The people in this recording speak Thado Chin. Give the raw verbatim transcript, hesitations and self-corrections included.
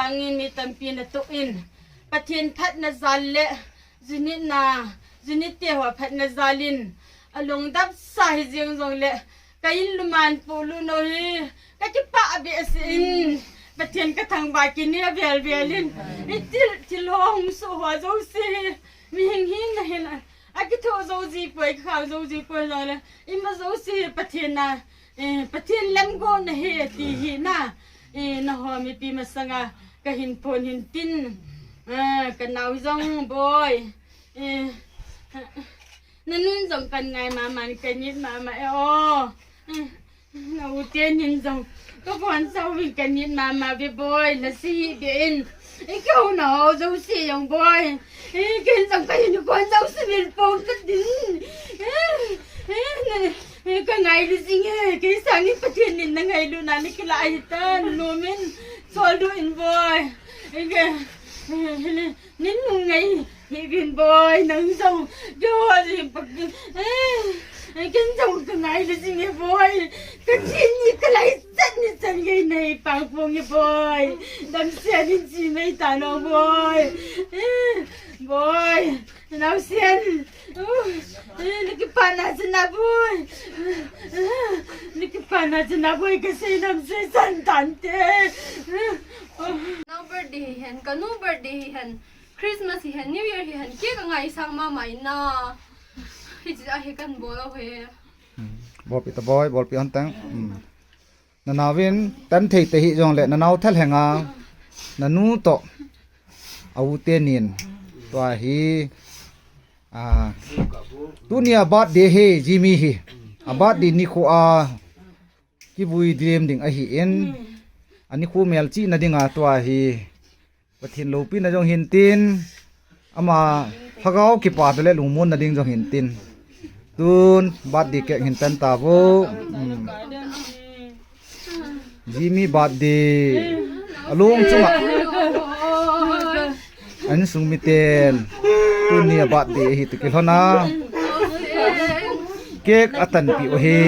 Angin mi tampi natoh in, Pathen phatna jal le, jinit na, jinit te ho phatna jal in, alungdap sa hi jeng jongle, ka in luman pulu no hi, ka kipah behseh in, Pathen ka thangvah kine vel vel in, i thil, thil ho hung soh ho jouse hi, mi hing hing na hin, akithoh jou ji poi, ka khao jou ji poi jongle, ima jouse hi Pathen na, eh, Pathen lemgol na hi ti hi na, eh, na ho mipi masanga ka hin phon hin tin, eh, ka nao jong boi, eh, na nun jong kan ngai mama, ka nit mama e o. Eh, na u te nin jong ka phon sao vin ka nit mama ve boi, na si hi be in. Eh, ka u na ho jouse jong boi. Eh, ken jong ka hin kon jouse vil pong ka din. Eh, eh, ne, eh, ka ngailu jing e, kei sang in Pathen nin na ngailu na ni kila ai tan, no min. Sol du in boi. Eh, ke, eh, ne, Nin nung ngai hi vin boi, nang jong, jo ji pak, eh, ken jong ka ngai le jing e boi, ka chin ni ka lai chat ni chan ngai nei pang pong e boi, damsel in chi mai ta no boi, eh, boi, naosen, uh, eh, na kipana chana boi, eh, na kipana chana boi, ka sei nam sei san tante, uh, oh. Nao birthday hi hen, ka nu birthday hi hen. Christmas hi hen, New Year hi hen, cake angai sang mama in na. Hichi ahi kan bol u hi. Hmm. Bolpi ta boi, bolpi hon tang. Hmm. Na naovin tan thei te hi jongle, na nao thal henga, na nu toh, a u te nin. Tua hi, ah, tunia birthday hi, Jimmy hi. A birthday nikho a, kivui dem ding ahi in. Ani khu mel chihna dinga tua hi. Pathen loupina jong hin tin. Ama lhagao kipah le lungmonna ding jong hin tin. Tun birthday cake hin tan ta vo. Hmm. Jimmy birthday. Alung chunga. Insung miten. Tunia birthday hi tu kilhona. Cake atan pi u hi.